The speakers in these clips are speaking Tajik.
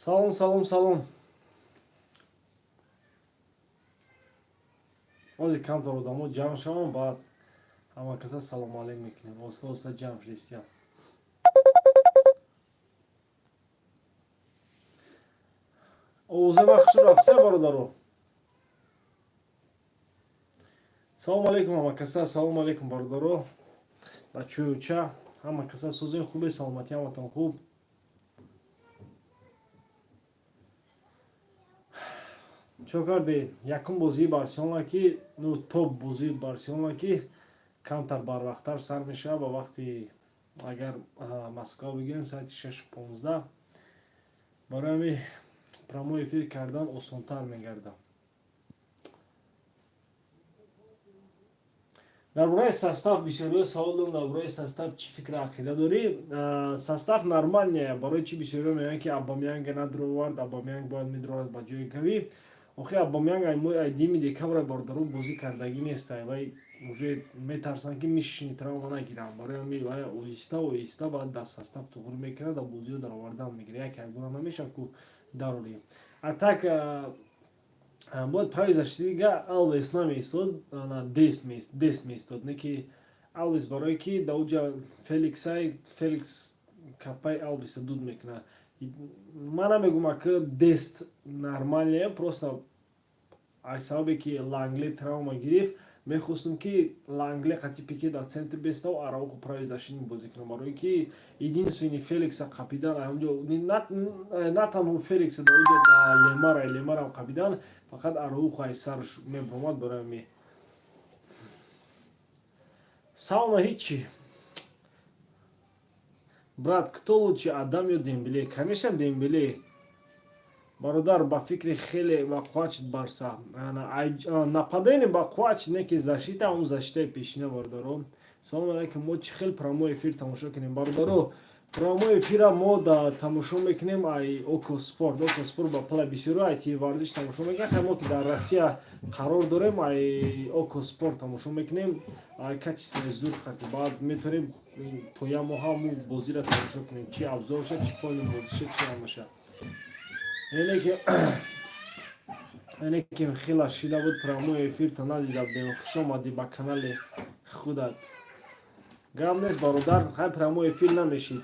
Салом, салом, салом. Ҳозир камтар одамо ҷамъ шавам, баъд ҳама каса салому алейк мекунем. Оста оста ҷамъ шудистиям. Овози ман хушрӯ рафтия, бародаро? Салому алейкум, ҳама каса, салому алейкум, бародаро, бачаҳои уча, ҳама каса созен, хубе, саломатӣ ҳаматон хуб. Чо карди? Якум бозии Барселона, ки, ну, топ бозии Барселона, ки камтар барвақттар сар мешавад, ба вақти агар Москва бигирем, соати 6:15. Барои ҳамин прямой эфир кардан осонтар мегардад. Дар бораи состав бисёриҳо савол доранд. Дар бораи состав чӣ фикру ақида дорӣ? Состав нормальный. Барои чӣ бисёриҳо мегӯянд, ки Абамянга надровард, Абамянг бояд медровард ба ҷои Гави? Охи, Абамянг ай 2-юми декабра, бародаро, бозӣ кардагӣ неста. Вай уже метарсанд, ки мышечный травма нагиранд. Барои ҳамин вай оҳиста оҳиста баъд дар состав туғри мекунад ва бозиро даровардан мегирад. Як якбора намешавад ку дарорӣ. А так бояд правый защитника Алвес намеистод, Дест меистод, не ки Алвес, барое ки дар уҷа Феликсай, Феликс капаи Алвеса дуд мекунад. Ман намегӯм, ака, Дест нормальный, просто аз сабабе ки Лангле травма гирифт, мехостум, ки Лангле қати Пике дар центр беставу Араухо правый защитник бозӣ кунам, барое ки единственный Феликса қапидан ҳамҷо, на танҳо Феликса, дар уҷа Лемара, Лемарам қапидан, фақат Араухо аз сараш мебаромад. Барои ҳамин сауна ҳичи. Брат, кто лучше, Адам ё Дембеле? Конечно, Дембеле, бародар. Ба фикри хеле бақувват шуд Барса. Нападение бақувват шуд, не ки защита он защитаи пешина. Бародаро, салом алейкум. Мо чӣ хел прямой эфир тамошо кунем? Бародаро, прямой эфира мо да тамошо мекунем ай Око Спорт. Око Спорт ба пала бисёро ай ТВ Варзиш тамошо мекунем. Хай, мо ки дар Россия қарор дорем, ай Око Спорт тамошо мекунем, ай качественный зур қати. Баъд метавонем то як моҳа мо бозиро тамошо кунем, чи обзорша, чи полный бозиша, чи ҳамаша. Яъне ки хела шида буд, прямой эфирта надида будем. Хуш омадӣ ба канали худат. Гап нест, бародар, хай, прямой эфир намешид.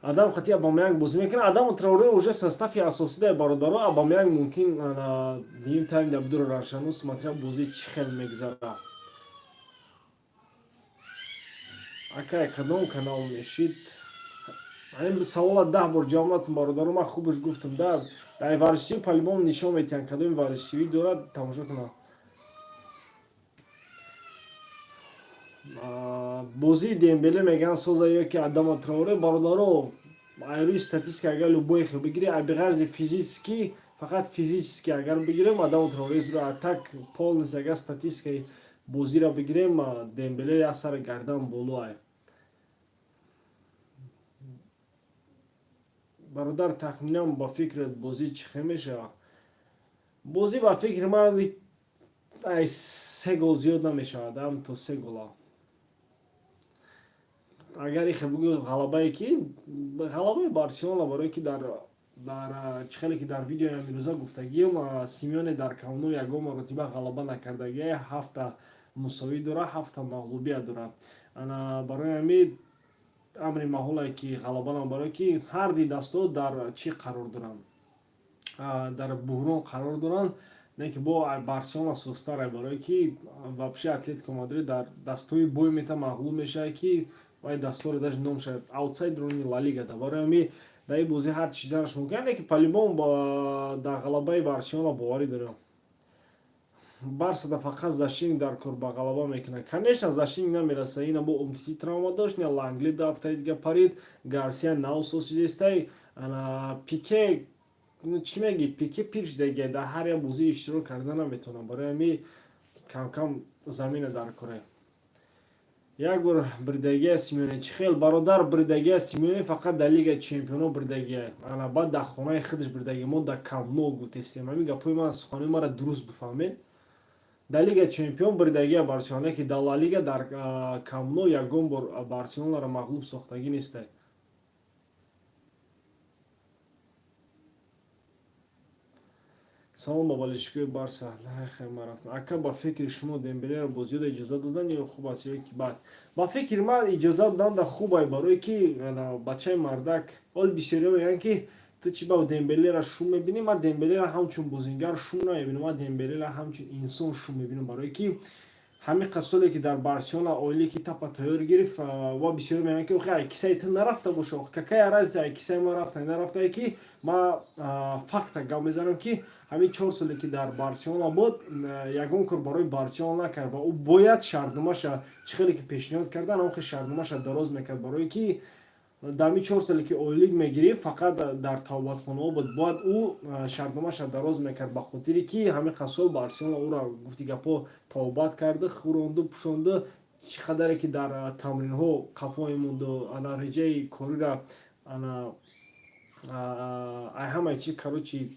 Адам қати Абамянг бозӣ мекунад. Адаму Траоре уже состави асосӣ дар, бародаро. Абамянг мумкин дуюм тайм да будуро равшану, смотря бозӣ чӣ хел мегузара. Акай, кадом канал мешид? Ҳамин савола 10 бор ҷавоб натум, бародаро. Ман хубаш гуфтам, да, дар варзиши по-любому нишон метиҳанд, кадоми варзишивӣ дорад, тамошо кунад. Бозии Дембеле мегӯянд соза ё ки Адама Траоре? Бародаро, рӯи статистика агар любой хел бигирӣ, беғарзи физически, фақат физически агар бигирем, Адама Траоре зур. А так полностью агар статистикаи бозиро бигирем, Дембеле як сари гардан болоай. Бародар, тахминан ба фикрат бозӣ чӣ хел мешавад? Бозӣ, ба фикри ман, ай се гол зиёд намешавад, ам то се гола. Агар ихе бугӯ, ғалабае ки ғалабаи Барселона, барое ки дар чӣ хеле ки дар видеои амирӯза гуфтагием, Симеоне дар Камп Ну ягон маротиба ғалаба накардагия, ҳафта мусовӣ дорад, ҳафта мағлубият дорад. Ана барои ҳамин амри маҳолае ки ғалаба нам, барое ки ҳарди дастҳо дар чӣ қарор доранд, дар буҳрон қарор доранд, не ки бо Барселона сустарай, барое ки вообще Атлетико Мадрид дар дастҳои бой мета мағлуб мешавад, ки вай дастҳоро даже номша аутсайдерони Ла Лига да. Барои ҳамин дар ин бозӣ ҳар чиз чизанаш мумкин, не ки по-любому дар ғалабаи Барселона боварӣ дорам. Барсада фақат защитник дар кор ба ғалаба мекунад. Конечно, защитник намераса. Ина бо Умтити травма дошт, ина Лангли ду ҳафтаи дига парид, Гарсия наусосидестай, ана Пике чӣ меги, Пике пир шудагия, дар ҳар як бозӣ иштирок карда наметавонад. Барои ҳамин Камкам замина дар кора. Як бор бридагия Симеоне чӣ хел, бародар? Бридагия Симеоне фақат дар Лигаи чемпионо бридагия, ана баъд дар хонаи худаш бридагия. Мо дар Камп Ноу гуфтестем. Ҳамин гапҳои ман, суханои мара дуруст бифаҳмед. Дар Лига чемпион бридагия Барселона, ки дар Ла Лига дар Камп Ноу ягон бор Барселонаро мағлуб сохтагӣ нестай. Салом ба болельщикои Барса. Рафтам. Ака, ба фикри шумо, Дембелеро бозиёда иҷозат додан ё хуб аст ё ки бад? Ба фикри ман, иҷозат додан да хубай, барое ки бачаи мардак. Ол бисёриҳо мегӯянд, ки ту чӣ ба Дембелера шум мебинӣ? Ман Дембелера ҳамчун бозингар шум намебинам, ман Дембелера ҳамчун инсон шум мебинам, барое ки ҳамин қад соле ки дар Барселона оиле ки тапа тайёр гирифт. Ва бисёр мегӯянд, ки охи, ай кисаи ту нарафта боша. Какая разница, ай кисаи ман рафта нарафтае, ки ма факта гап мезанам, ки ҳамин 4 соле ки дар Барселона буд, ягон кор барои Барселона накард ва ӯ бояд шартномаша, чӣ хеле ки пешниҳод кардан, он хел шартномаша дароз мекард, барое ки дар ҳамин 4 соле ки ойлик мегирифт, фақат дар тавбатхонаҳо буд. Бояд ӯ шартномаша дароз мекард, ба хотире ки ҳамин қад сол Барселона ӯро, гуфти гапҳо, тавбат карда, хӯронду, пӯшонду, чӣ қадаре ки дар тамринҳо қафо мемонду, ана реҷаи корира, ана ай ҳамаи чи, короче,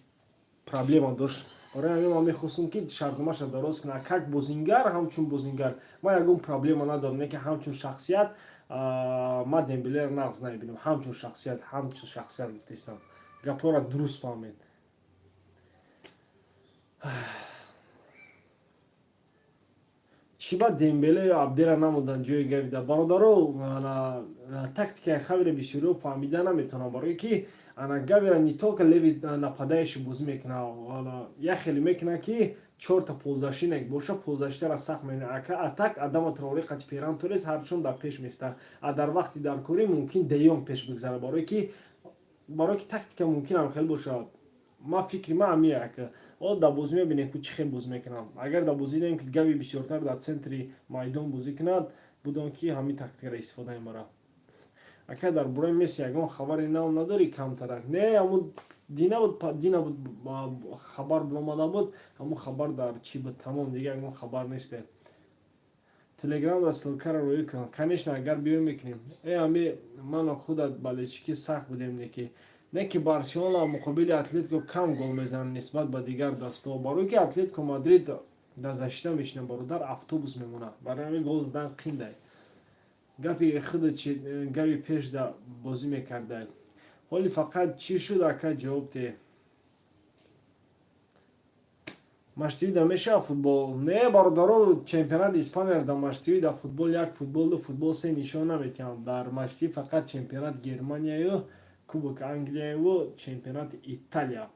проблема дошт. Барои ҳамин ман мехостам, ки шартномаша дароз кунад. Как бозингар, ҳамчун бозингар ман ягон проблема надорам, не ки ҳамчун шахсият ман Дембелеро нағз намебинам. Ҳамчун шахсият гуфтаистам, гапҳоро дуруст фаҳмед. Чӣ ба Дембеле ё Абдера намуданд ҷои Гавида? Бародаро, тактикаи Хавиро бисёриҳо фаҳмида наметавонанд, барое ки ана Гавира не только левый нападающий бозӣ мекунад, як хеле мекунад, ки чорта полузащитник боша, полузащитара сахт мекунад. А так Адама Траоре қати Ферран Торрес ҳарчон дар пеш места, а дар вақти даркорӣ мумкин Де Йонг пеш бигзарад, барое ки тактика мумкин ҳам хеле бошад. Ма фикри ман ҳамин. О, дар бозӣ мебинем, ку чӣ хел бозӣ мекунам. Агар дар бозӣ дидем, ки Гави бисёртар дар центри майдон бозӣ кунад, будам ки ҳамин тактикаро истифода мебарад. Ака, дар бораи Месси ягон хабари нав надорӣ камтарак? Не, ҳамун дина буд, дина буд, хабар баромада буд, ҳамун хабар дар чӣ буд, тамом, дига ягон хабар несте. Телеграмда ссылкаро роӣ кун. Конечно, агар биёем, мекунем. Э, ами ману худат болельщики сахт будем, неки не ки Барселона муқобили Атлетико кам гол мезанад нисбат ба дигар дастаҳо, барое ки Атлетико Мадрид дар защита мешинад, бародар, автобус мемонад, барои ҳамин гол задан қиндай. Гапи худа чи, Гави пеш да бозӣ мекардай, ҳоли фақат чӣ шуд? Ака, ҷавоб де. Матч ТВ да мешавад футбол? Не, бародаро, чемпионати Испанияро дар Матч ТВ, дар Футбол як, Футбол ду, Футбол се нишон наметиҳанд. Дар Матч ТВ фақат чемпионати Германияю Кубок Англияю чемпионати Италия.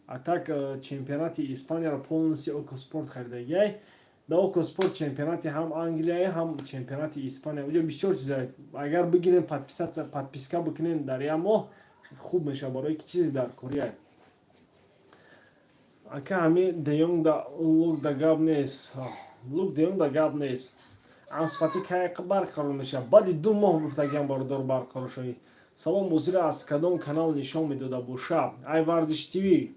А так чемпионати Испанияро полностью Око Спорт харидагиай. Дар Око Спорт чемпионати ҳам Англия, ҳам чемпионати Испания, уҷо бисёр чиза. Агар бигирем, подписка бикунем, дар як моҳ хуб мешавад, барое ки чизе дар корея. Ака, ҳами Де Йонг да Лук да гап нест, Лук Де Йонг да гап нест. Ансу Фати кай барқарор мешавад? Баъди 2 моҳ гуфтагиам, бародар, барқарор шавӣ. Салом, бозиро аз кадом канал нишон медода боша? Ай Варзиш ТВ.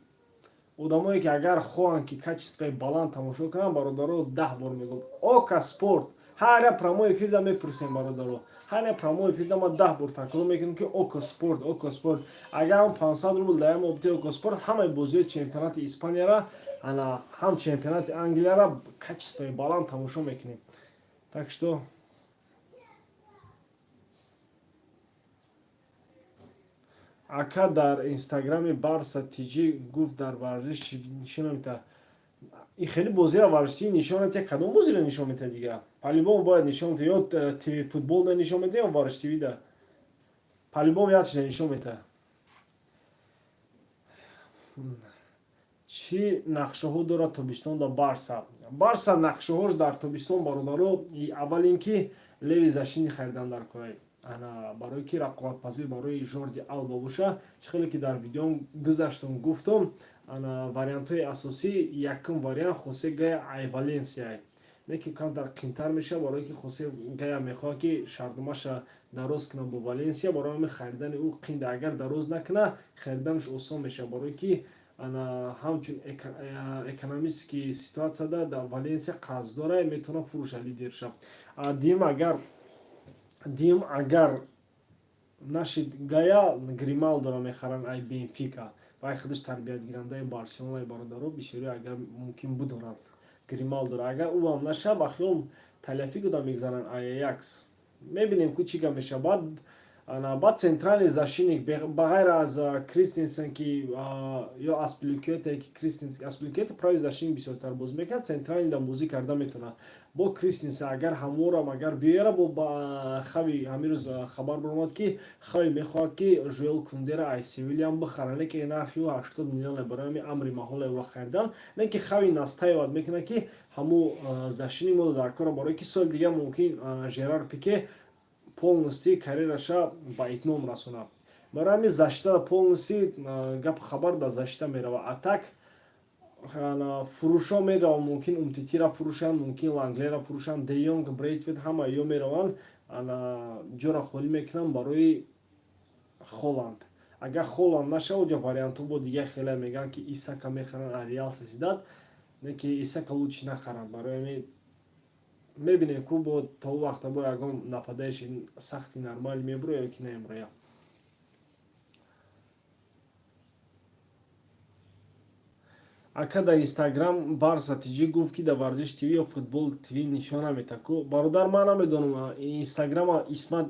Одамое ки агар хоҳанд, ки качествои баланд тамошо кунанд, бародаро, 10 бор мегӯм, Ока Спорт. Ҳар як прямой эфирда мепурсем, бародаро, ҳар як прямой эфирда ма 10 бор такрор мекунем, ки Око Спорт, Око Спорт. Агар ҳам 500 рубл дар як моҳ битӣ, Око Спорт ҳамаи бозиҳои чемпионати Испанияра, ана ҳам чемпионати Англияра качествои баланд тамошо мекунем. Так что ака, дар инстаграми Барса тиҷи гуфт, дар варзиш нишон намедиҳад. Ин хеле бозиро варзишӣ нишон медиҳад. Кадом бозиро нишон медиҳад дига? По-любому бояд нишон медиҳад, ё ТВ Футбол да нишон медиҳад, ё Варзиш ТВ да. По-любому як чиза нишон медиҳад. Чӣ нақшаҳо дорад тобистон дар Барса? Барса нақшаҳош дар тобистон, бародаро, аввал ин ки левый защитник харидан дар кора, ана барое ки рақобатпазир барои Жорди Алба боша. Чӣ хеле ки дар видеом гузаштум, гуфтум, ана вариантҳои асосӣ: якум вариант Хосе Гая ай Валенсия, не ки камтар қимтар мешавад, барое ки Хосе Гая мехоҳад, ки шартномаша дароз кунад бо Валенсия. Барои ҳамин харидани ӯ қинда. Агар дароз накунад, хариданаш осон мешавад, барое ки Ана ҳамчун экономический ситуацияда дар Валенсия қарздора, метавона фурӯша лидерша. Дим агар нашид, Гая Грималдоро мехаранд ай Бенфика. Вай худаш тарбиятгирандаи Барселонаи, бародаро, бисёри агар мумкин будоранд Грималдоро. Агар ӯам наша, ба хиёл Таляфигода мегзаранд Аякс. Мебинем, ку чӣ гап мешавад. Баъд центральный защитник ба ғайр аз Кристенсен, ки ё Аспиликуэта, ки Кристенсен, Аспиликуэта правый защитник бисёртар бозӣ мекунад, центральный да бозӣ карда метавонад. Бо Кристенсен агар ҳаморам агар биёяра, бо Хави ҳамин рӯз хабар баромад, ки Хави мехоҳад, ки Жуэл Кундера ай Севилиям бихара, не ки нархи ӯ 80 миллион, барои ҳамин амри маҳоле ӯро харидан, не ки Хави настаивать мекунад, ки ҳамун защитник мода дар кора, барое ки соли дигар мумкин Жерар Пике полностью карьераша ба итмом расонад. Барои ҳамин защита полностью гап хабар дар защита меравад. А так фурӯшҳо мераванд, мумкин Умтитира фурӯшанд, мумкин Ланглера фурӯшанд, Де Йонг, Брейтвейт, ҳама ё мераванд, ҷора холӣ мекунанд барои Холанд. Агар Холанд нашавад, ҷо вариантҳо бо дигар хеле мегӯянд, ки Исака мехаранд Реал Сосьедад, не ки Исака лучше нахаранд. Барои ҳамин мебинем, ку бо то вақта бо ягон нападающий сахти нормалӣ мебуроя ё ки намебуроя. Ака, дар Инстаграм Барса ТЖ гуфт, ки дар Варзиш ТВ ё Футбол ТВ нишон наметад ку. Бародар, ман намедонам, Инстаграма Исмат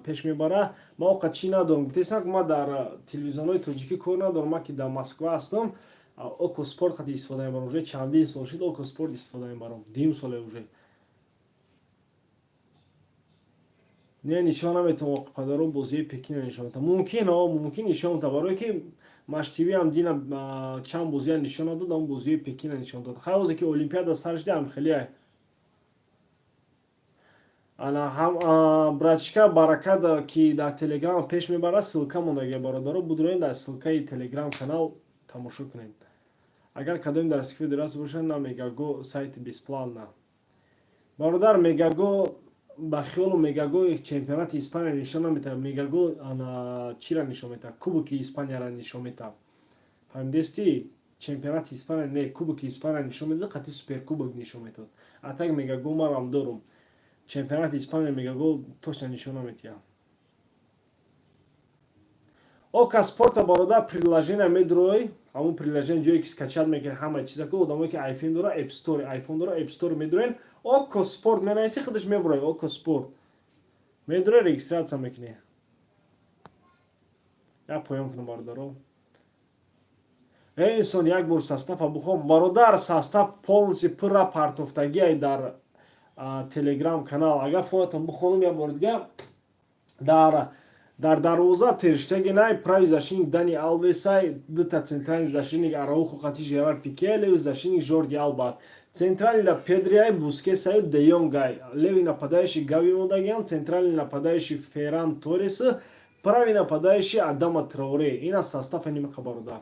пеш мебара, ман оқа чӣ надорам. Гуфтесам, ки ман дар телевизионҳои тоҷикӣ кор надорам. Ман ки дар Москва ҳастам, Око Спорт қати истифода мебарам. Уже чандин сол шид, Око Спорт истифода мебарам, дим соле уже. Не, нишон наметавон, падаро, бозии Пекина нишон метавон. Мумкин, о, мумкин нишон метавон, барое ки Матч ТВ ҳам дина чанд бозия нишон надод, он бозии Пекина нишон дод. Хай, ҳозе ки Олимпиада сар шуда, ҳам хеле ана ҳам братишка Баракат, ки дар Телеграм пеш мебарад, ссылка мондагия, бародаро, будроен дар ссылкаи Телеграм канал тамошо кунед. Агар кадоми дар сифи дураст бошад, на Мегаго сайти бесплатно. Бародар, Мегаго, ба хиёлу Мегаго чемпионати Испания нишон наметавад. Мегаго ана чира нишон метавад? Кубоки Испанияро нишон метавад, фаҳмидести? Чемпионати Испания не, Кубоки Испания нишон медод, қати Суперкубок нишон метавад. А так Мегаго марам дорум, чемпионати Испания Мегаго точно нишон наметиҳад. Ока Спорта, бародар, приложение медрой, ҳамун приложение, ҷое ки скачать мекунед ҳама чиза ку. Одамое ки Айфон дора, App Store, Айфон дора, App Store медроен, Око Спорт менависи, худаш мебурад. Око Спорт медрои, регистрация мекунӣ. Як поён кунам, бародаро. Э, инсон, як бор состава бихом, бародар. Состав полностью пурра партофтагиай дар Телеграм канал. Агар фоятон бихонам як бори дига, дар дарвоза Терштегенай, правый защитник Дани Алвесай, дута центральный защитник Араухо қати Жерар Пике, левый защитник Жорди Алба, центральный да Педриай, Бускесай, Де Йонгай, левый нападающий Гави мондагиан, центральный нападающий Ферран Торрес, правый нападающий Адама Траоре. Ина состав нимақа, бародар.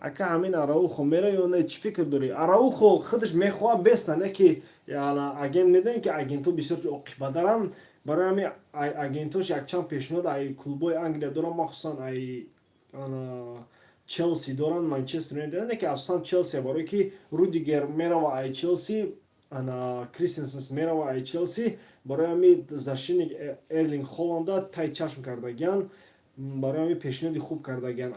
Ака, ҳамин Араухо мера ё не, чӣ фикр дорӣ? Араухо худаш мехоҳад беста, не ки агент. Медонем, ки агентҳо бисёр оқибадаранд. Барои ҳамин агентош якчанд пешниҳод ай клубҳои Англия доранд, махсусан ай Челси доранд, Манчестер Юнайтед, не ки асосан Челси, барое ки Рудигер мерава ай Челси, Кристенсен мерава ай Челси. Барои ҳамин защитник Эрлинг Холанда тай чашм кардагиан, барои ҳамин пешниҳоди хуб кардагиан.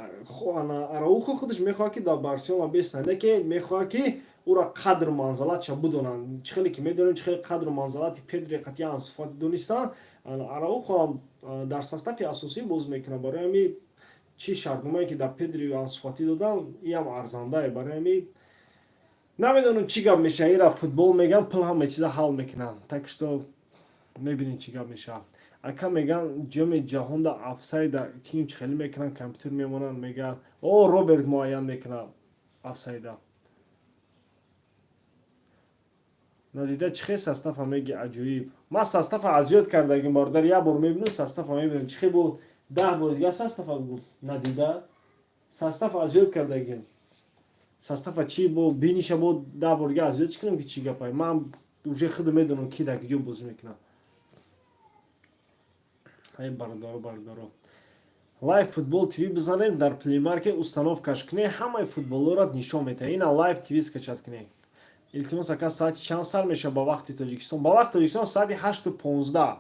Араухо худаш мехоҳад, ки дар Барселона беста, не ки мехоҳад, ки ӯро қадру манзалатша бидонанд. Чӣ хеле ки медонем, чӣ хеле қадру манзалати Педри қатъи Ансу Фати донистанд, Араухо ҳам дар состави асосӣ боз мекунад. Барои ҳамин чӣ шартномае ки дар Педри Ансу Фати доданд, иам арзандае. Барои ҳамин намедонам, чӣ гап мешавад. Ира футбол мегӯям, пул ҳама чиза ҳал мекунад. Так что мебинем, чӣ гап мешавад. Ака, мегӯянд, ҷоми ҷаҳонда офсайда ким чӣ хеле мекунанд, компютер мемонанд, мегӯянд, о, Роберт муайян мекунад офсайда. Надида чӣ хел состава меги? Аҷоиб. Ман состава азёд кардагим, бародар. Як бор мебинам, состава мебинам, чӣ хел буд. 10 бори дигар состава буд. Надида состав азёд кардагим. Состава чӣ бо биниша, бо 10 бор дигар азёд чӣ кунам, ки чӣ гапай? Ман уже худ медонам, ки дар куҷо бозӣ мекунам. Ай, бародаро, бародаро. Live Футбол ТВ бизанед, дар Play Market установкаш кунед, ҳамаи футболҳоро нишон медиҳад. Ина Live ТВ скачать кунед, илтимос. Ака, соати чанд сар мешавад ба вақти Тоҷикистон? Ба вақти Тоҷикистон соати 8:15.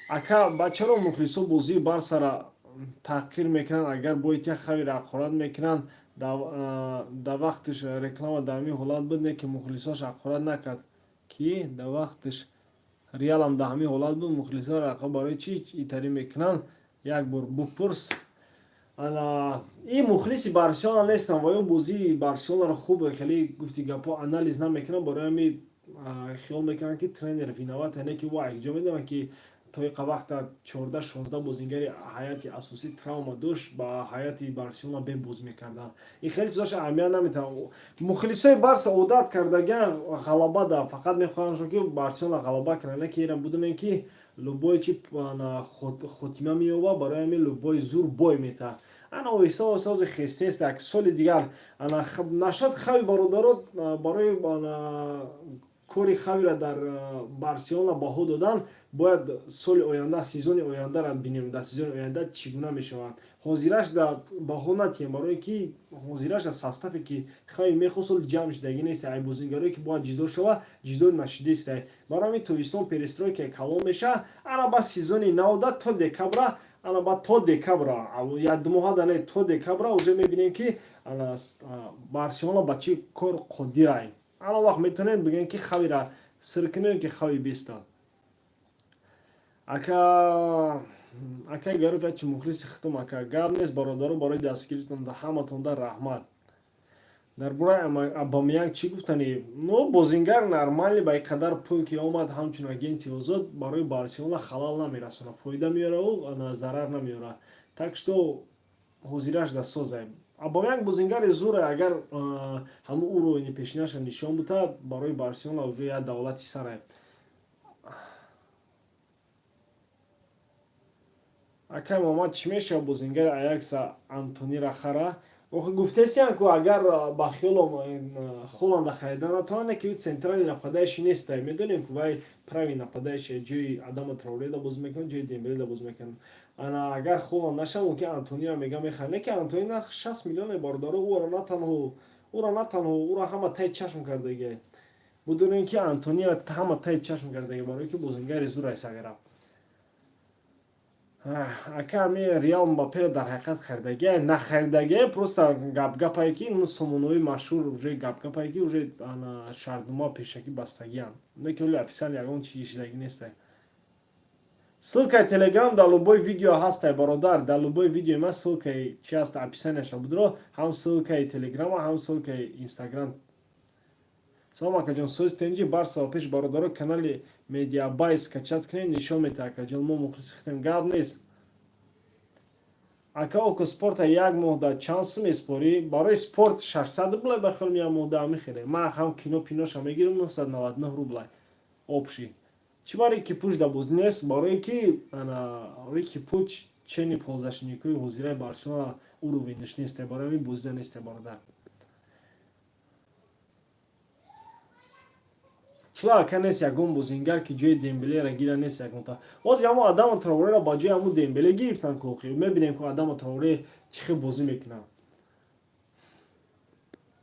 Ака, ба чаро мухлисо бозии Барсара таҳқир мекунанд? Агар боитя Хавиро ҳақорат мекунанд, да вақтиш реклама дар ҳамин ҳолат буд, не ки мухлисош ҳақорат накард, ки да вақтиш Реалам дар ҳамин ҳолат буд, мухлисоро барои чӣ итарӣ мекунанд? Як бор бупурс. Ана ин мухлиси Барселона нестам ва ё бозии Барселонаро хуб хеле, гуфти гапҳо, анализ намекунам. Барои ҳамин хиёл мекунам, ки тренер виноват, яъне ки ӯ якҷо медонад, ки то иқа вақта 14-16 бозингари ҳайати асосӣ травма дошт, ба ҳайати Барселона бебоз мекарданд. Ин хеле чизоша аҳамият наметавон. Мухлисои Барса одат кардагиан ғалаба да, фақат мехоҳанд, ки Барселона ғалаба кунад, не ки ира будунем, ки любой чи хотима меёбад. Барои ҳамин любой зур бой метаҳад. Ана оҳиста оҳиста ҳозир хестест, як соли дигар ана нашад. Хави, бародаро, барои кори Хавира дар Барселона баҳо додан бояд соли оянда, сезони ояндаро бинем. Дар сезони оянда чӣ гуна мешавад, ҳозираш да баҳо натиҳем, барое ки ҳозираш дар составе, ки Хави мехост, ҷамъ шудагӣ нест. Ай бозингарое, ки бояд ҷидор шавад, ҷидор нашидест. Барои ҳамин тобистон перестройка калон мешавад. Ана ба сезони навда то декабра, ана ба то декабра, як думоҳа да не, то декабра уже мебинем, ки Барселона ба чӣ кор қодирай. Ана вақт метавонем бигӯем, ки Хавира сир кунем, ки Хави беста. Ака, акай Гариф, ячи мухлиси хитум. Ака, гап нест, бародаро, барои дастгиритон ҳаматонда раҳмат. Дар бораи Абамиянг чӣ гуфтанӣ? Ну, бозингар нормальный. Ба ин қадар пул ки омад, ҳамчун агенти озод, барои Барселона халал намерасонад, фоида меёра, зарар намеёра. Так что ҳозираш да созай. Абамиянг бозингари зуре. Агар ҳамун уровени пешинаша нишон бутад, барои Барселона уже як давлати сарай. Акай Муҳаммад, чӣ мешавад, бозингари Аякса Антонира хара? Охи, гуфтесиям, ку агар ба хиёлом Холанда харида натавонад, ки центральный нападающий нестай. Медонем, ку вай правый нападающий, ҷои Адама Траореда бозӣ мекунад, ҷои Дембеледа бозӣ мекунад. Ана агар Холанд наша, мумкин Антонира мега мехарад, не ки Антони нарх 60 миллионе, бародаро. Ӯро на танҳо ӯро ҳама таи чашм кардагиай. Будонем, ки Антонира ҳама таи чашм кардагиай, барое ки бозингари зур айсагара. Ака, ами Реал Мбапперо дар ҳақиқат харидагиай, нахаридагиай? Просто гапгапае, ки сомонаҳои машҳур уже гапгапае, ки уже шартнома пешакӣ бастагианд, не ки ҳоли официально ягон чи шидагӣ нестай. Ссылкаи Телеграм дар любой видео ҳастай, бародар. Дар любой видеои ман ссылкаи чи ҳаст, описанияша будро, ҳам ссылкаи Телеграма, ҳам ссылкаи Инстаграм. Салом, акаҷон, сози тенҷи Барса ва пеш. Бародаро, канали Медиабай скачать кунед, нишон метаҳад. Акаҷон, мо мухлиси хитем, гап нест. Ака, Око Спорта як моҳ дар чанд сум меспорӣ? Барои спорт 600 рублай, ба хелм як моҳ да мехеле. Ман ҳам кино пиноша мегирам, 999 рублай общий. Чӣ барои ки пуч да боз нест? Барое ки Рики Пуч чени полузащитникои ҳозираи Барселона уровеньш несте, барои ҳамин бозида несте, бародар. Чӣ, ака, нест ягон бозингар, ки ҷои Дембелеро гира? Нест ягонта. Ҳозир ҳамо Адама Траореро ба ҷои ҳамун Дембеле гирифтан, ку мебинем, ку Адама Траоре чӣ хел бозӣ мекунад.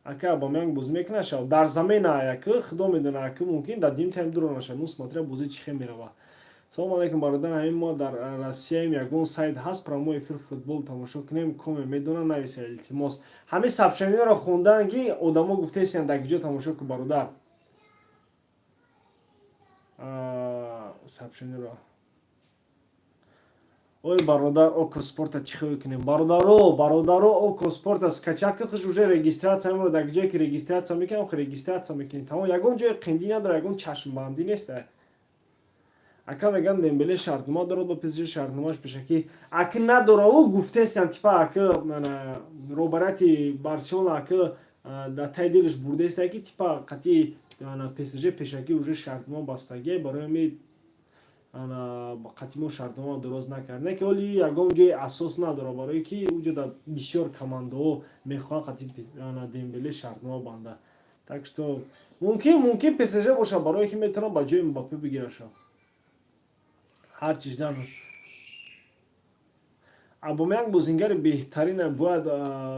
Ака, Абамянг бозӣ мекунад шав дар замена? Як худо медонад, ака, мумкин дар дим тайм дуро нашад. Ну, смотря бозӣ чӣ хел меравад. Салому алайкум, бародар. Ҳамин мо дар Россияем, ягон сайт ҳаст, прямой эфир футбол тамошо кунем? Коме медона, нависа, илтимос. Ҳамин сообщениеро хондаан, ки одамо гуфтаистиянд, дар киҷо тамошо кун, бародар, сообщениеро. Ой, бародар, Око Спорта чӣ хел кунем? Бародаро, бародаро, Око Спорта скачать ки, хуш уже регистрация меро. Дар ҷое ки регистрация мекунам, регистрация мекунем, тамом. Ягон ҷои қиндӣ надора, ягон чашмбандӣ нест. Ака, меган, Дембеле шартнома дорад бо ПСЖ, шартномаш пешакӣ. Аки надора, ӯ гуфтестиан, типа, аки робарати Барселона, аки дар таи дилаш бурдаеста, ки типа қатъи ПСЖ пешакӣ уже шартнома бастагӣ, барои ҳамин қатъи мо шартнома дуроз накард. Не ки ҳоли ягон ҷои асос надорад, барое ки уҷо дар бисёр командаҳо мехоҳанд қатъи Дембеле шартнома банда. Так что мумкин ПСЖ бошад, барое ки метавонад ба ҷои Мбаппе бигираша. Ҳар чиз. Абомеянг бозингари беҳтарина, бояд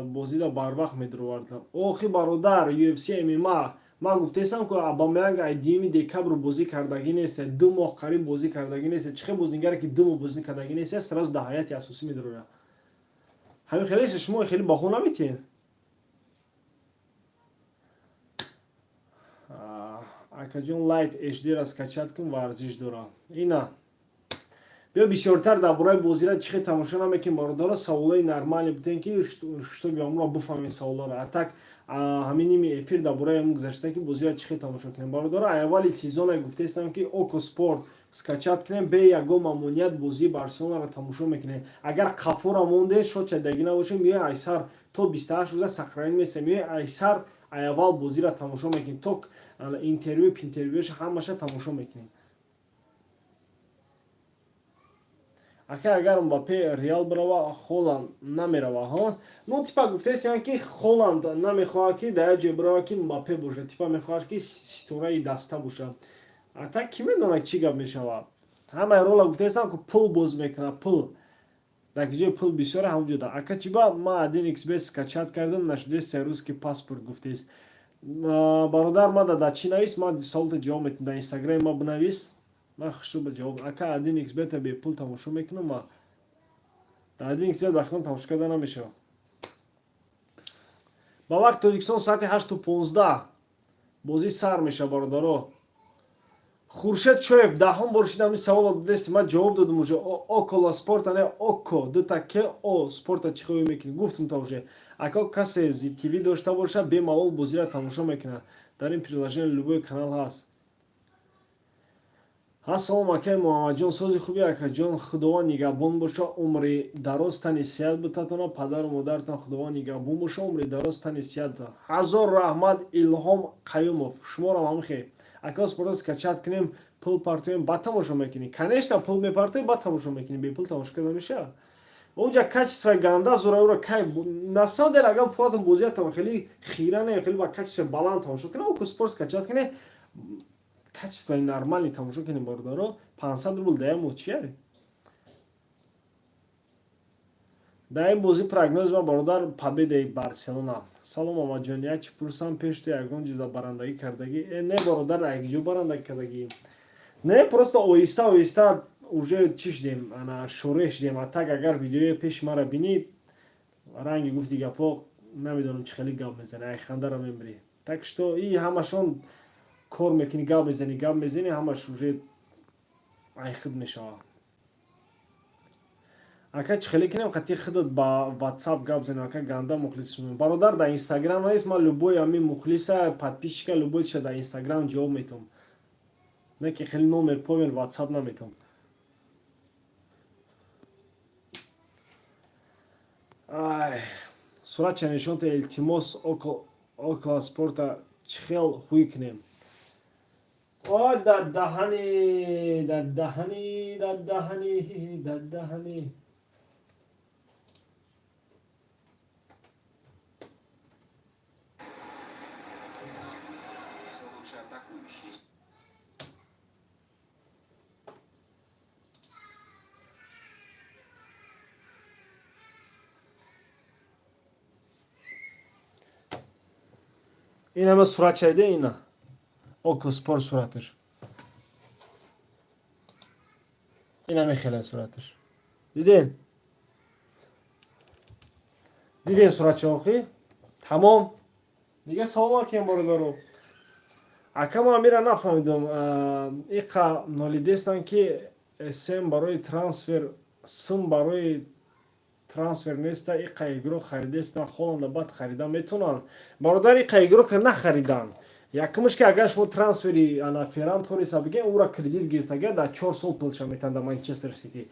бозиро барвақт медуровард. Охи бародар, UFC, ММА, ман гуфтаистам, ки Абомеянг ай 2 декабр бозӣ кардагӣ нест, 2 моҳ қариб бозӣ кардагӣ нест. Чӣ хел бозингаре, ки 2 моҳ бозӣ кардагӣ нест, сразу дар ҳайати асосӣ медурояд? Ҳамин хеле шумо хеле баҳо наметиҳед. Акаҷон, Лайт HD-ра скачать кун, варзиш дора. Ина биё, бисёртар дар бораи бозира чӣ хел тамошо намекунем. Бародаро, саволои нормале бутен, ки чтобы амро бифаҳмем саволоро. А так ҳамин ними эфир дар бораи ҳамн гузашта, ки бозира чӣ хел тамошо кунем. Бародаро, аввали сезоне гуфтаистам, ки Око Спорт скачать кунем, бе ягон мамоният бозии Барселонаро тамошо мекунем. Агар қафора монде, шод-шадагӣ набошем, меои айсар то 28 рӯза сохранить местем, меои айсар аввал бозиро тамошо мекунем, то интервю пинтервюша ҳамаша тамошо мекунем. Ака, агар Мбаппе Реал бирава, Холанд намерава? Ҳо, ну, типа гуфтаистиян, ки Холанд намехоҳад, ки дар як ҷое бирава, ки Мбаппе бошад. Типа мехоҳад, ки ситораи даста бошад. А так кӣ медонад, чӣ гап мешавад. Ҳамаи рола гуфтаистам, ки пул боз мекунад, пул дар ки ҷои пул бисёре, ҳамон ҷода. Ака, чиба ман один xbet скачать кардам, нашдеста русский паспорт, гуфтаист бародар. Ма да чӣ навис, ман саволта ҷавоб метам. Дар инстаграми ма бинавис, ман хушрӯ ба ҷавоб. Ака, один xbet бепул тамошо мекунам. Ма дар один xbet бахтон тамошо карда намешавад. Ба вақти Тоҷикистон соати 8:15 бозӣ сар мешавад, бародаро. Хуршед Шоев, даҳум бор шидам ин саволо додести, ман ҷавоб додам уже. Около спорта, не Око, дута к о спорта чӣ хоҳӣ мекунӣ, гуфтум та уже. Ака, касе ТВ дошта бошад, бемалол бозиро тамошо мекунад. Дар ин приложение любой канал ҳаст. Ассалому акай Муҳаммадҷон, сози хуби, акаҷон. Худованд нигаҳбон боша, умри дароз, тани сиҳат бутатона, падару модаратон худованд нигаҳбон боша, умри дароз, тани сиҳат. Ҳазор раҳмат, Илҳом Қаюмов, шуморо ҳам хел. Ака, спорта скачать кунем, пул партоем, баъд тамошо мекунӣ? Конечно, пул мепартоем, баъд тамошо мекунӣ. Бепул тамошо карда мешавад? Онҷа качествои ганда зора, ура кай. На самом деле, агар фоатон бозиятон хеле хира не, хеле ба качествои баланд тамошо кунем, Око Спорт скачать кунем, качествои нормальный тамошо кунем. Бародаро, 500 рубл даям чия? Дар ин бозӣ прогноз ма, бародар, победаи Барселона. Салом, Мамаҷон, як чи пурсам: пеш ту ягон ҷиза барандагӣ кардагӣ? Не, бародар, якҷо барандагӣ кардагӣ не, просто оҳиста оҳиста уже чӣ шудем, ана шӯре шудем. А так агар видеои пеши мара бинӣ, ранги гуфти гапҳо, намедонам, чӣ хеле гап мезанӣ, айхандара мемирӣ. Так что и ҳамашон кор мекунӣ, гап мезанӣ, гап мезанӣ, ҳамаш уже айхид мешавад. Ака, чӣ хеле кунем, қати худат ба Ватсап гап занем? Ака, ганда мухлис. Бародар, дар Инстаграм навис. Ман любой ҳамин мухлиса, подписчика, любой чиша дар Инстаграм ҷавоб метавам, не ки хеле номер помер Ватсап наметавам. Ай, суратча нишонта, илтимос. Около спорта чӣ хел ҳуй кунем? О, дар даҳани, дар даҳани, дар даҳани, дар даҳани. За лучший атакующий. Ин ҳама сурат шайде, ина Око Спорт сураташ, ин ҳаме хеле сураташ. Диден, диден суратча? Охи, тамом, дига саволатиям, бародаро. Акама, амира нафаҳмидам, иқа нолидестан, ки см барои трансфер, см барои трансфер неста, иқа игрок харидестан, Холанда баъд харидан метавонанд. Бародар, иқа игрока нахариданд. Якумш, ки агар шумо трансфери ана Ферран Торреса бигем, ӯра кредит гирифтага, дар 4 сол пулша метаванд дар Манчестер Сити.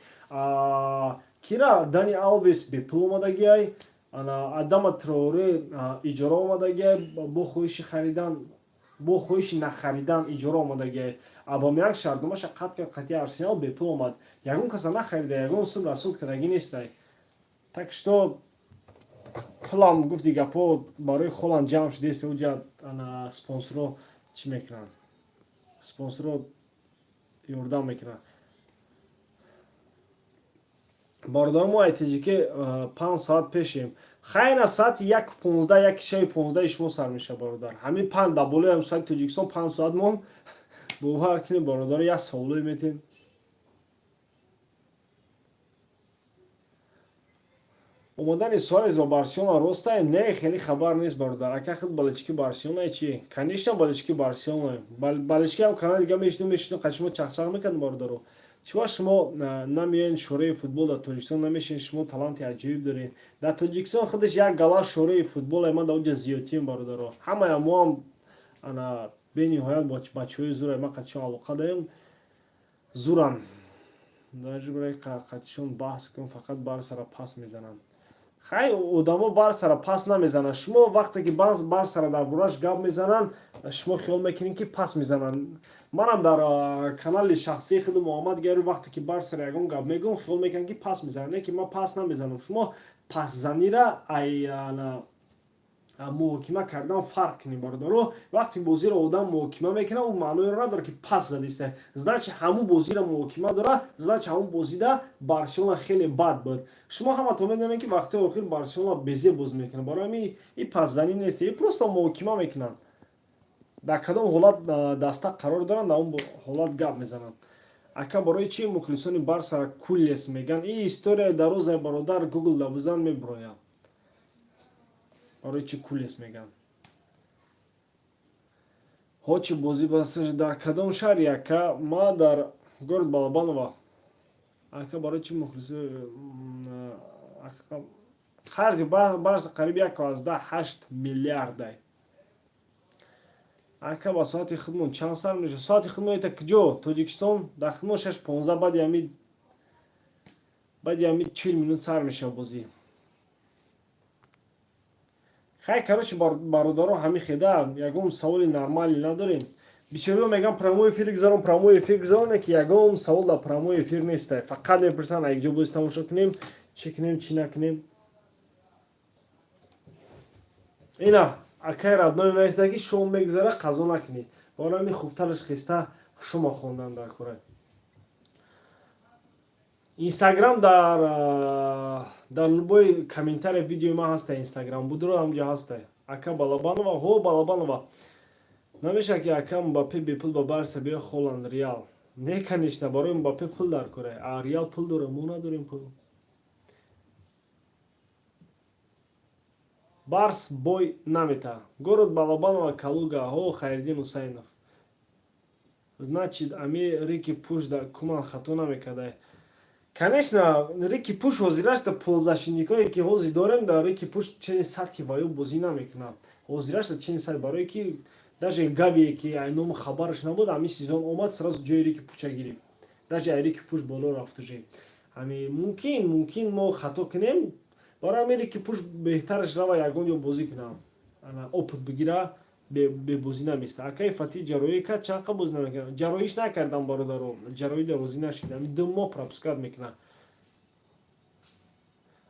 Кира, Дани Алвес бепул омадагиай, ана Адама Траоре иҷора омадагиай, бо хоҳиши харидан, бо хоҳиши нахаридан иҷора омадагиай. Абомеянг шартномаша қатъ кард қатъи Арсенал, бепул омад. Ягон каса нахарида, ягон сум расуд кардагӣ нестай. Так что пулам, гуфти гапҳо, барои Холанд ҷамъ шудааст. Уҷа ана спонсорро чӣ мекунанд, спонсорро ёрдам мекунанд. Бародаро, мо айтиҷике 5 соат пешем. Хайна, соати 1:15, як шаби 15-и шумо сар мешавад, бародар. Ҳамин панҷ да болои соати Тоҷикистон 5 соат мон. Бовар кунед, бародаро, як саволое метен. Омадани Суарес ба Барселона ростае? Не, хеле хабар нест, бародар. Ака, худ болельщики Барселонае чи? Конечно, болельщики Барселона. Болельщики ҳам канал дига мешидум, қати шумо чахчах мекардам. Бародаро, чиба шумо намеоен, шӯрои футбол дар Тоҷикистон намешин? Шумо таланти аҷоиб доред. Дар Тоҷикистон худаш як гала шӯрои футбол, ман дар онҷа зиёдтием, бародаро. Ҳамая моам ана бениҳоят бачаҳои зура, ман қатишон алоқа дорем, зурам. Даже барои қатишон баҳс кун, фақат Барсара пас мезананд. Хай, одамо Барсара пас намезананд. Шумо вақте ки Барсара дар бораш гап мезананд, шумо хиёл мекунед, ки пас мезананд. Манам дар канали шахсии худи Муҳаммад Гари вақте ки Барсара ягон гап мегӯм, хиёл мекунанд, ки пас мезананд. Не, ки ман пас намезанам. Шумо пасзанира ай муҳокима кардан фарқ кунем, бародаро. Вақте бозиро одам муҳокима мекунад, ӯ маъноеро надорад, ки пас задиста. Значит, ҳамун бозиро муҳокима дорад, значит, ҳамун бозида Барселона хеле бад буд. Шумо ҳаматон медонед, ки вақтҳои охир Барселона безе боз мекунад. Барои ҳамин и пасзанӣ нест, и просто муҳокима мекунанд. Дар кадом ҳолат даста қарор доранд, дар он ҳолат гап мезананд. Ака, барои чи мухлисони Барса culés мегӯянд? И историяи дарозае, бародар, Гугл да бизан, мебурояд, барои чи culés мегӯянд. Ҳочи бозӣ баста дар кадом шаҳри, ака? Ма дар город Балабанова. Ака, барои чи мухлиси қарзи Барса қариб 1,8 миллиардай? Ака, ба соати худмон чанд сар мешавад? Соати худмон это куҷо? Тоҷикистон? Дар худмон 6:15, баъди ҳами 40 минут сар мешавад бозӣ. Хай, короче, бародаро, ҳами хеда ягон саволи нормалӣ надорем. Бисёриҳо мегӯянд, прямой эфир гузарон, прямой эфир гузароне, ки ягон савол дар прямой эфир неста. Фақат мепурсанд, якҷо бози тамошо кунем, чӣ кунем, чӣ накунем. Ина акай родной нависта, ки шом мегузара, қазо накунед. Барои ҳамин хубтараш хеста шумо хондан дар кора. Инстаграм дар любой комментария видеои ман ҳаста. Инстаграм будро, ҳамҷа ҳаста. Ака, Балабанова? Ҳо, Балабанова. Намешавад, ки ака Мбаппе бепул ба Барса биё, Холанд, Реал? Не, конечно, барои Мбаппе пул дар кора. А Реал пул дора, мо надорем пул. Барс бой намета. Город Балабанова, Калуга. Ҳо, Хайриддин Ҳусайнов. Значит, ами Рики Пуш да Куман хато намекардай? Конечно, Рики Пуш ҳозирашда полузащитникое, ки ҳозир дорем, да Рики Пуш чени сатҳи ваё бозӣ намекунад. Ҳозирашда чени сатҳ, барое ки даже Гавие, ки айному хабараш набуд, ҳамин сезон омад, сразу ҷои Рики Пуча гирифт. Даже ай Рики Пуш боло рафт уже. Ҳами мумкин мо хато кунем. Барои ҳамин Рики Пуш беҳтараш рава ягон ҷо бозӣ кунам, ана опыт бигира, бебозӣ наместа. Акаи Фатӣ ҷарроҳӣ кард, чанд қа бозӣ намекард? Ҷарроҳиш накардам, бародаро, ҷарроҳӣ да розӣ нашидам, 2 моҳ пропускать мекунад.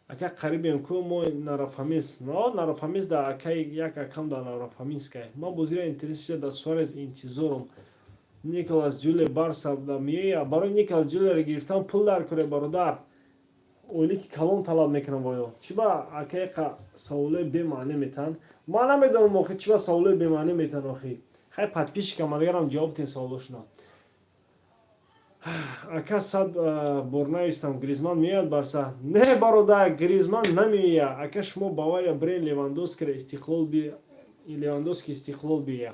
Ака, қарибем ку мо Нарафамис, Нарафамис да акаи як акам да Нарафамискай. Ман бозиро интересиша да Суарез интизорум. Николас Ҷуле Барса да мея? Барои Николас Ҷулеро гирифтан пул дар куре, бародар, ойлики калон талаб мекунам. Воё чӣ ба акаи саволои бемаъне метаҳанд? Ман намедонам, охи, чӣ ба саволои бемаъне метаҳанд, охи. Хай, подписчикам, агарам ҷавоб тем саволошона. Ака, сад бор навистам, Гризман меояд Барса? Не, бародар, Гризман намеояд. Ака, шумо Бавария бирен, Левандовскиро Истиқлол, Левандовски Истиқлол бия.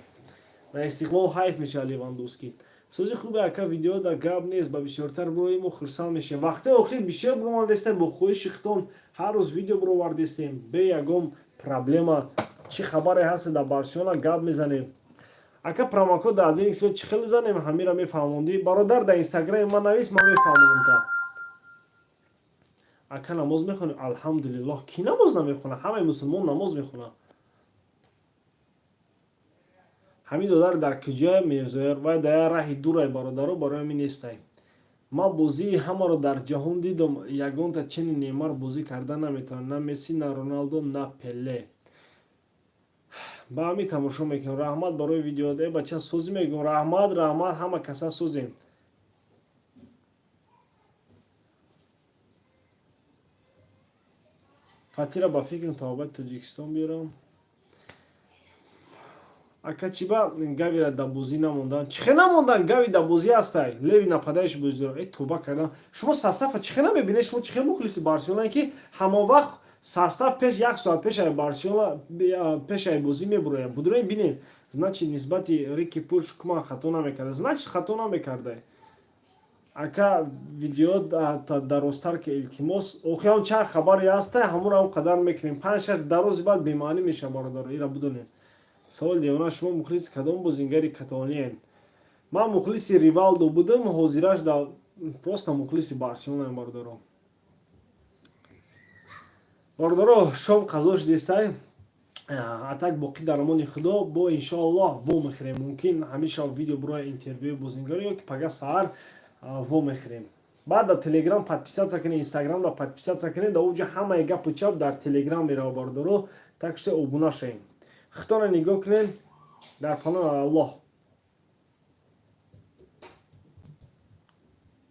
На Истиқлол ҳайф мешавад Левандовски. Сози хубе, ака, видео да гап нест, ба бисёртар бирои, мо хурсанд мешавем. Вақтҳои охир бисёр биромадестем, бо хоҳиши хитон ҳар рӯз видео бировардестем, бе ягон проблема. Чӣ хабаре ҳаст дар Барселона, гап мезанем. Ака, промокод дар 1xBet чӣ хеле занем, ҳамира мефаҳмондӣ? Бародар, дар инстаграми ман навис, ман мефаҳмонам та. Ака, намоз мехонӣ? Алҳамдулиллоҳ, кӣ намоз намехонад? Ҳамаи мусулмон намоз мехонад. Ҳамин додар дар куҷое, Мирзояр? Вай дар як раҳи дурай, бародаро, барои ҳамин нестай. Ман бозии ҳамаро дар ҷаҳон дидам, ягонта чени Неймар бозӣ карда наметавонад, на Месси, на Роналдо, на Пеле. Ба ҳамин тамошо мекунем. Раҳмат барои видео. Э, бача, созӣ мегӯм. Раҳмат, раҳмат, ҳама каса созем. Фатира ба фикрам табобати Тоҷикистон биёрам. Ака, чиба Гавира да бозӣ намондан? Чӣ хел намондан? Гави да бозӣ ҳастай, левый нападающий бозӣ дорад. Э, тоба кардам, шумо состава чӣ хел намебинед? Шумо чӣ хел мухлиси Барселона, ки ҳамон вақт состав пеш, як соат пешаи Барселона, пешаи бозӣ мебурояд? Будрои бинед. Значит, нисбати Рики Пуш куман хато намекарда, значит, хато намекарда. Ака, видео дарозтар ки, илтимос. Охи, чанд хабаре ҳастай, ҳамонро ҳам қадар мекунем. Панҷ, шаш дарози баъд бемаънӣ мешавад, бародаро, ира будонед. Савол девона: шумо мухлиси кадом бозингари каталониен? Ман мухлиси Ривалдо будам, ҳозираш да просто мухлиси Барселонаем, бародаро. Бародаро, шом қазо шудестай. Атак боқӣ дар амони Худо. Бо иншоаллоҳ во мехӯрем. Мумкин ҳамеша видео буроя, интервюи бозингаро, ё ки пага саҳар во мехӯрем. Баъд дар Телеграм подписаться кунед, Инстаграм да подписаться кунед. Дар уҷа ҳамаи гапу чап дар Телеграм мерава, бародаро, так что обуна шавем. Худтона нигоҳ кунед. Дар паноҳи Аллоҳ.